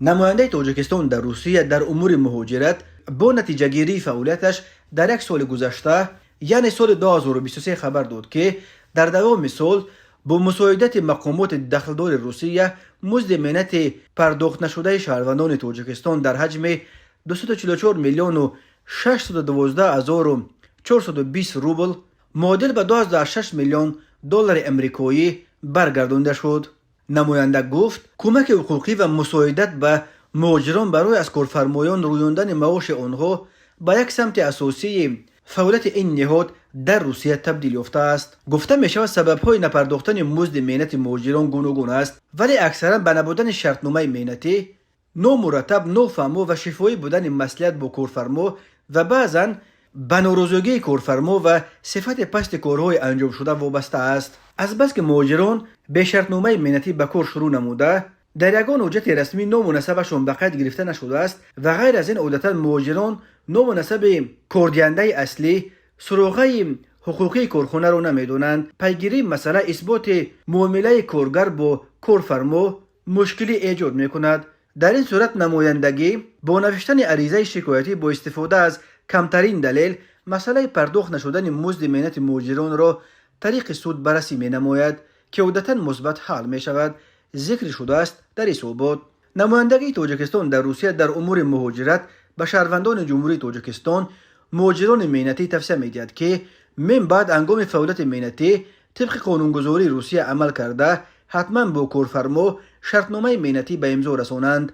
Намояндаи Тоҷикистон дар Русия дар умури муҳоҷират бо натиҷагирии фаъолияташ дар як соли гузашта, яъне соли 2023, хабар дод, ки дар давоми сол бо мусоидати мақомоти дахлдори Русия музди меҳнати пардохтнашудаи шаҳрвандони Тоҷикистон дар ҳаҷми 244 миллиону 612 ҳазору 420 рубл, муодил ба 26 миллион доллари амрикоӣ, баргардонда шуд. Намоянда гуфт, кӯмаки ҳуқуқӣ ва мусоидат ба муҳоҷирон барои аз корфармоён рӯёндани маоши онҳо ба як самти асосии фаъолияти ин ниҳод дар Русия табдил ёфтааст. Гуфта мешавад, сабабҳои напардохтани музди меҳнати муҳоҷирон гуногун аст, вале аксаран ба набудани шартномаи меҳнатӣ, номураттаб, нофаҳмо ва шифоҳӣ будани маслиҳат бо корфармо ва баъзан ба норозигии корфармо ва сифати пасти корҳои анҷомшуда вобаста аст. Азбаски муҳоҷирон бе шартномаи меҳнатӣ ба кор шурӯъ намуда, дар ягон ҳуҷҷати расмӣ ному насабашон ба қайд гирифта нашудааст ва ғайр аз ин, одатан муҳоҷирон ному насаби кордиҳандаи аслӣ, суроғаи ҳуқуқии корхонаро намедонанд, пайгирии масъала, исботи муомилаи коргар бо корфармо мушкилӣ эҷод мекунад. Дар ин сурат намояндагӣ бо навиштани аризаи шикоятӣ бо истифода аз камтарин далел масъалаи пардохт нашудани музди меҳнати муҳоҷиронро тариқи суд баррасӣ менамояд, ки одатан мусбат ҳал мешавад, зикр шудааст дар ҳисобот. Намояндагии Тоҷикистон дар Русия дар умури муҳоҷират ба шаҳрвандони Ҷумҳурии Тоҷикистон, муҳоҷирони меҳнатӣ тавсия медиҳад, ки мин баъд ҳангоми фаъолияти меҳнатӣ тибқи қонунгузории Русия амал карда, ҳатман бо корфармо шартномаи меҳнатӣ ба имзо расонанд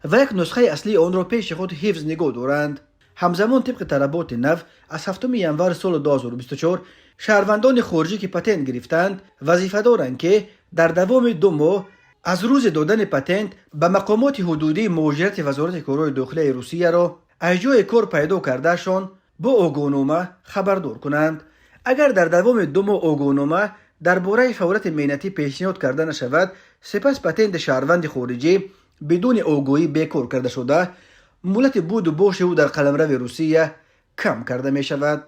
ва як нусхаи аслии онро пеши худ ҳифз нигоҳ доранд. Ҳамзамон, тибқи талаботи нав аз 7 январи соли 2024 шаҳрвандони хориҷӣ, ки патент гирифтаанд, вазифа доранд, ки дар давоми 2 моҳ аз рӯзи додани патент ба мақомоти ҳудудии муҳоҷирати Вазорати корҳои дохилияи Русияро аз ҷойи кор пайдо кардаашон бо огоҳнома хабардор кунанд. Агар дар давоми 2 моҳ огоҳнома дар бораи фаъолияти меҳнатӣ пешниҳод карда нашавад, сипас патенти шаҳрванди хориҷӣ бидуни огоҳӣ бекор карда шуда, муҳлати буду боши ӯ дар қаламрави Русия кам карда мешавад.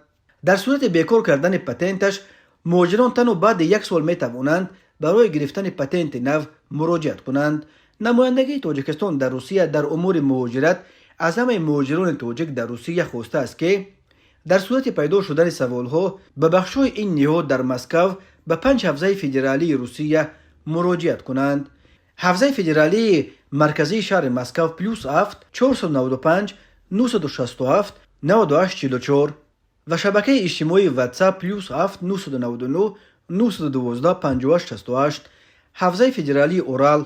Дар сурати бекор кардани патенташ муҳоҷирон танҳо баъди як сол метавонанд барои гирифтани патенти нав муроҷиат кунанд. Намояндагии Тоҷикистон дар Русия дар умури муҳоҷират аз ҳамаи муҳоҷирони тоҷик дар Русия хостааст, ки дар сурати пайдо шудани саволҳо ба бахшҳои ин ниҳод дар Москав ба панҷ ҳавзаи федералии Русия муроҷиат кунанд: ҳавзаи федералии марказии шаҳри Москав +7 495 967 98 44 ва шабакаи иҷтимоии WhatsApp +7 999 912 58 68, ҳавзаи федералии Урал,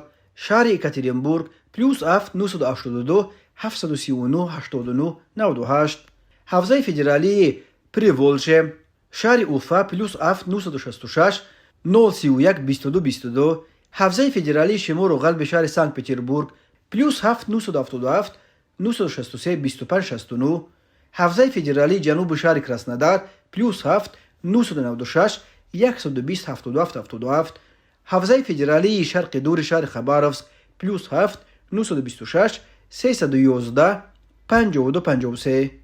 шаҳри Екатеринбург +7 982 739 89 98, ҳавзаи федералии Приволжье, шаҳри Уфа +7 966 031 22 22, ҳавзаи федералии шимолу ғарби шаҳри Санкт Петербург +7 977 963 25 69, ҳавзаи федералии ҷануби шаҳри Краснодар +7 996 120 77 77, ҳавзаи федералии шарқи дури шаҳри Хабаровск +7 926 311 52 53.